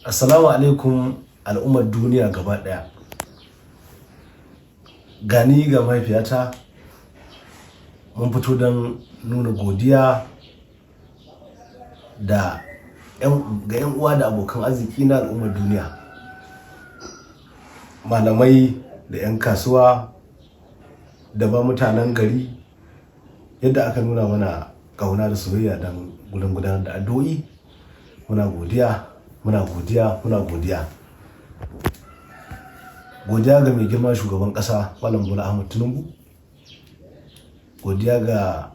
Assalamu alaikum, al'ummar duniya gaba ɗaya. Gani ga mahaifiyata, mun fito don nuna godiya da ga 'yan uwa da abokan arziki na al'ummar duniya. Malamai da 'yan kasuwa da ba mutanen gari, yadda aka nuna mana ƙauna da soyayya don gurin gudanar da addu'o'i. Muna godiya, muna godiya, muna godiya. Godiya ga mai girma shugaban ƙasa, Malam Bola Ahmed Tinubu. Godiya ga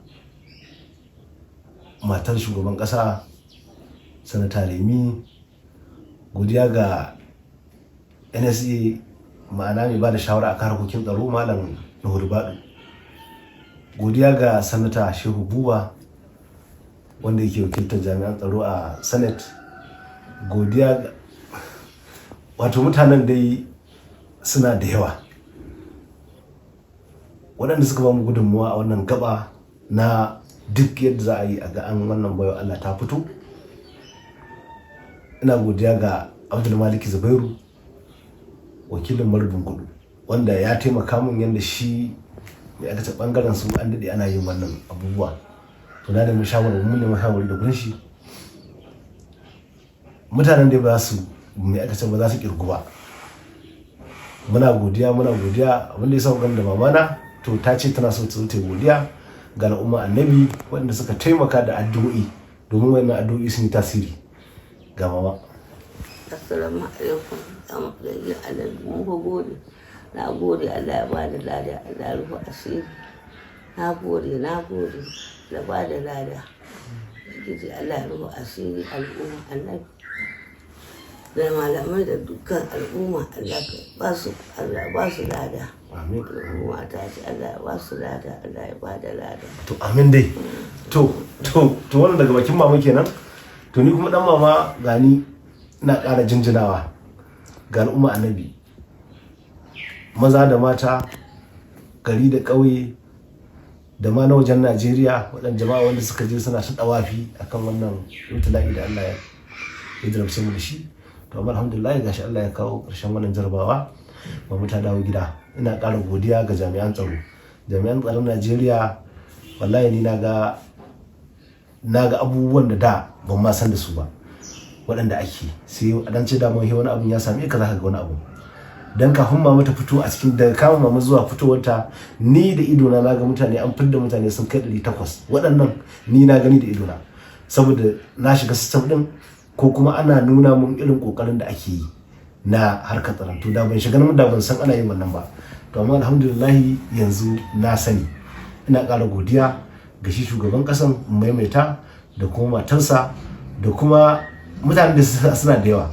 matar shugaban ƙasa, Sanata Remi. Godiya ga NSA, ma'ana mai ba da shawara akan harkokin tsaro, Malam Nuhu Ribadu. Godiya ga Sanata Shehu Buba, wanda yake wakiltar jami'an tsaro a Senate. Godiya ga wato mutanen dai suna da yawa, waɗanda suka ba mu gudunmuwa a wannan gaba na duk yadda za a yi a ga an wannan baiwa Allah ta fito. Ina godiya ga Abdulmaliki Zubairu, wakilin Marubin Kudu, wanda ya taimaka min yadda shi mai aka ce bangaren su an daɗe ana yin wannan abubuwa. To, na nemi shawarar, mun nemi shawarwari da gurin shi. Mutanen da ba su mai aka ce ba za su kirgu ba. Muna godiya, muna godiya. Abinda ya sa da mamana to ta ce tana so ta zo ta yi godiya ga al'umma Annabi waɗanda suka taimaka da addu'o'i, domin wannan addu'o'i sun yi tasiri ga mama. Assalamu alaikum. Allah mun ga gode. Na gode, Allah ya bada lada, Allah ya rufe asiri. Na gode, na gode, Allah bada lada. Ubangiji Allah ya rufe asiri al'umma Annabi. Da malamai da dukkan al'umma, Allah ka ba su, Allah ba su lada. Amin. Al'umma ta ce Allah ya ba su lada, Allah ya bada lada. To, amin dai. To, wannan daga bakin mama kenan. To, ni kuma dan mama, gani ina ƙara jinjinawa ga al'umma Annabi, maza da mata, gari da ƙauye, da ma na wajen Najeriya, waɗanda jama'a wanda suka je suna ta ɗawafi akan wannan ibtila'i da Allah ya jarabce mu da shi. To, amma alhamdulillah, gashi Allah ya kawo ƙarshen wannan jarabawa, ba mu ta dawo gida. Ina ƙara godiya ga jami'an tsaro, jami'an tsaron Najeriya. Wallahi ni na ga abubuwan da da ban ma san da su ba, waɗanda ake sai a dan ce da mun wani abun ya same ka, zaka ga wani abu. Dan kafin mama ta fito, a cikin daga kama mama zuwa fitowarta, ni da idona na ga mutane an fidda mutane sun kai 800. Waɗannan ni na gani da idona, saboda na shiga system din, ko kuma ana nuna mun irin kokarin da ake yi na harkar tsaron. To, da ban shiga nan, da ban san ana yin wannan ba. To, amma alhamdulillah, yanzu na sani. Ina ƙara godiya ga shi shugaban ƙasan, maimaita, da kuma matarsa, da kuma mutanen da suna da yawa.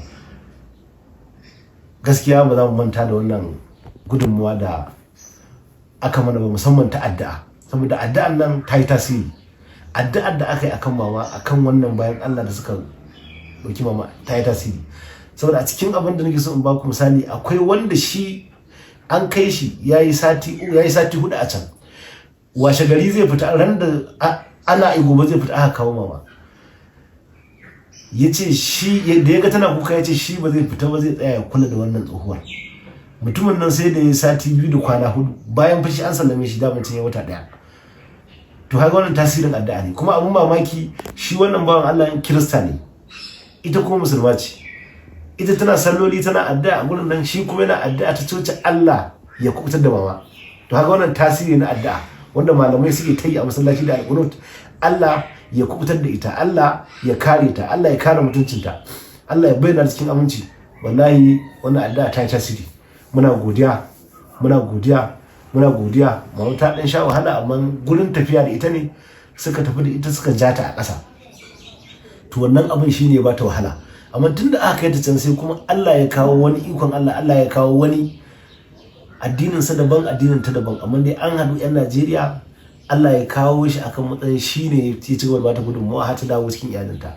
Gaskiya ba za mu manta da wannan gudunmuwa da aka mana ba, musamman ta addu'a, saboda addu'an nan ta yi tasiri. Addu'ar da aka yi akan mama, akan wannan bayan Allah da suka ɗauki mama, ta yi tasiri. Saboda a cikin abin da nake so in baku misali, akwai wanda shi an kai shi yayi sati 4 a can, washe gari zai fita, ran da ana yi gobe zai fita, aka kawo mama. Ya ce shi da ya ga tana kuka, ya ce shi ba zai fita ba, zai tsaya ya kula da wannan tsohuwar. Mutumin nan sai da ya sati 2 da kwana 4 bayan fashi an sallame shi, daman can ya wata daya. To, haka wannan tasirin addu'a ne. Kuma abun mamaki, shi wannan bawan Allah Kirista ne, ita kuma Musulma ce. Ita tana salloli, tana addu'a a gurin nan, shi kuma yana addu'a ta coci Allah ya kubutar da mama. To, haka wannan tasiri na addu'a wanda malamai suke ta yi a masallaci da alƙunut, Allah ya kubutar da ita, Allah ya kare ta, Allah ya kare mutuncinta, Allah ya bayyana cikin aminci. Wallahi wannan addu'a ta yi tasiri. Muna godiya, muna godiya, muna godiya. Mama ta dan sha wahala, amma gurin tafiya da ita ne suka tafi da ita, suka ja ta a ƙasa. To, wannan abin shine ba ta wahala. Amma tunda aka kai ta can, sai kuma Allah ya kawo wani ikon Allah, Allah ya kawo wani addinin sa daban, addinin ta daban, amma dai an haɗu yan Najeriya. Allah ya kawo shi akan matsayin shine ya ci gaba da bata gudunmawa har ta dawo cikin iyalinta.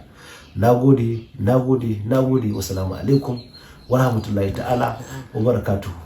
Nagode, nagode, nagode. Wassalamu alaikum wa rahmatullahi ta'ala wa barakatuhu.